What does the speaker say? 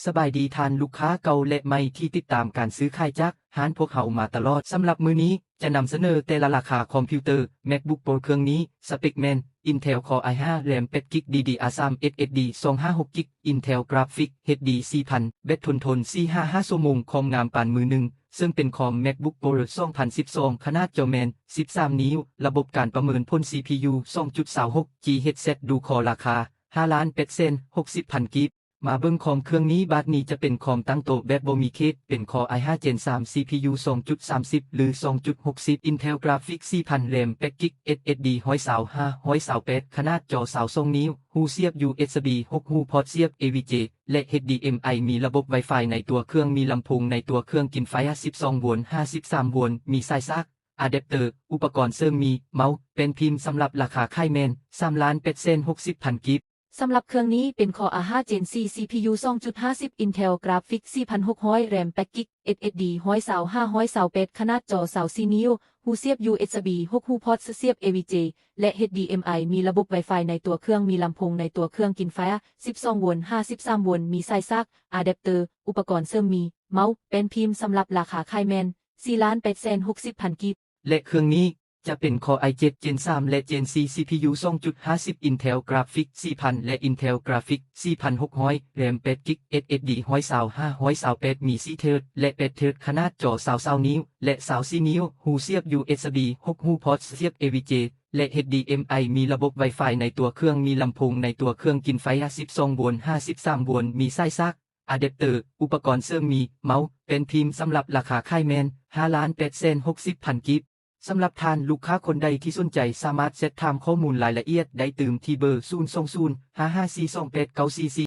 ສະບາຍດີທ່ານລູກຄ້າເກົ່າ ແລະ ໃໝ່ທີ່ຕິດຕາມການຊື້ຂາຍຈາກຮ້ານພວກເຮົາມາຕະຫຼອດ. ສຳລັບມື້ນີ້ຈະນຳສະເໜີແຕ່ລະລາຄາຄອມພິວເຕີ MacBook Pro ເຄື່ອງນີ້ ສະເປັກແມ່ນ Intel Core i ຫ້າ RAM ແປດກິກ DDR ສາມ SSD ສອງຫ້າຫົກກິກ Intel Graphics HD ສີ່ພັນ ແບັດທົນທົນ ສີ່ຫ້າຫ້າຊົ່ວໂມງ ຄອມງາມປານມືໜຶ່ງ ເຊິ່ງເປັນຄອມ MacBook Pro ສອງພັນສິບສອງ ຂະໜາດຈໍແມ່ນສິບສາມນິ້ວ ລະບົບການປະເມີນຜົນ CPU ສອງຈຸດສາມຫົກ GHz ດູຄໍລາຄາ ຫ້າລ້ານແປດແສນຫົກສິບພັນກີບ. ມາເບິ່ງຄອມເຄື່ອງນີ້ບາດນີ້ ຈະເປັນຄອມຕັ້ງໂຕະແບບບໍ່ມີເຄດ ເປັນ Core i ຫ້າ Gen ສາມ CPU ສອງຈຸດສາມສິບ ຫຼື ສອງຈຸດຫົກສິບ Intel Graphics ສີ່ພັນ RAM ແປດກິກ SSD ຮ້ອຍຊາວຫ້າ ຮ້ອຍຊາວແປດ ຂະໜາດຈໍຊາວສອງນິ້ວ ຮູສຽບ USB ຫົກຮູ ພອດສຽບ AVGA ແລະ HDMI ມີລະບົບ Wi-Fi ໃນຕົວເຄື່ອງ ມີລຳໂພງໃນຕົວເຄື່ອງ ກິນໄຟສິບສອງໂວນ ຫ້າສິບສາມໂວນ ມີສາຍສາກ ອາແດັບເຕີ ອຸປະກອນເສີມມີ ເມົາສ໌ ແປ້ນພິມ ສຳລັບລາຄາຂາຍແມ່ນສາມລ້ານແປດແສນຫົກສິບພັນກີບ. ສຳລັບເຄື່ອງນີ້ເປັນ Core i ຫ້າ Gen ສີ່ CPU ສອງຈຸດຫ້າສິບ Intel Graphics ສີ່ພັນຫົກຮ້ອຍ RAM ແປດກິກ SSD ຮ້ອຍຊາວຫ້າ ຮ້ອຍຊາວແປດ ຂະໜາດຈໍຊາວສີ່ນິ້ວ ຮູສຽບ USB ຫົກຮູ ພອດສຽບ AVGA ແລະ HDMI ມີລະບົບ Wi-Fi ໃນຕົວເຄື່ອງ ມີລຳໂພງໃນຕົວເຄື່ອງ ກິນໄຟສິບສອງໂວນ ຫ້າສິບສາມໂວນ ມີສາຍສາກ ອາແດັບເຕີ ອຸປະກອນເສີມມີ ເມົາສ໌ ແປ້ນພິມ ສຳລັບລາຄາຂາຍແມ່ນສີ່ລ້ານແປດແສນຫົກສິບພັນກີບ. ແລະ ເຄື່ອງນີ້ຈະເປັນ Core i ເຈັດ Gen ສາມ ແລະ Gen ສີ່ CPU ສອງຈຸດຫ້າສິບ Intel Graphics ສີ່ພັນ ແລະ Intel Graphics ສີ່ພັນຫົກຮ້ອຍ RAM ແປດກິກ SSD ຮ້ອຍຊາວຫ້າ ຮ້ອຍຊາວແປດ ມີສີ່ເທີດ ແລະ ແປດເທີດ ຂະໜາດຈໍຊາວຊາວນິ້ວ ແລະ ຊາວສີ່ນິ້ວ ຮູສຽບ USB ຫົກຮູ ພອດສຽບ AVGA ແລະ HDMI ມີລະບົບ Wi-Fi ໃນຕົວເຄື່ອງ ມີລຳໂພງໃນຕົວເຄື່ອງ ກິນໄຟສິບສອງໂວນ ຫ້າສິບສາມໂວນ ມີສາຍສາກ ອາແດັບເຕີ ອຸປະກອນເສີມມີ ເມົາສ໌ ແປ້ນພິມ ສຳລັບລາຄາຂາຍແມ່ນຫ້າລ້ານແປດແສນຫົກສິບພັນກີບ. ສຳລັບທ່ານລູກຄ້າຄົນໃດທີ່ສົນໃຈ ສາມາດແຊັດຖາມຂໍ້ມູນລາຍລະອຽດໄດ້ຕື່ມທີ່ເບີ ສູນສອງສູນ ຫ້າຫ້າສີ່ສອງ ແປດເກົ້າສີ່ສີ່.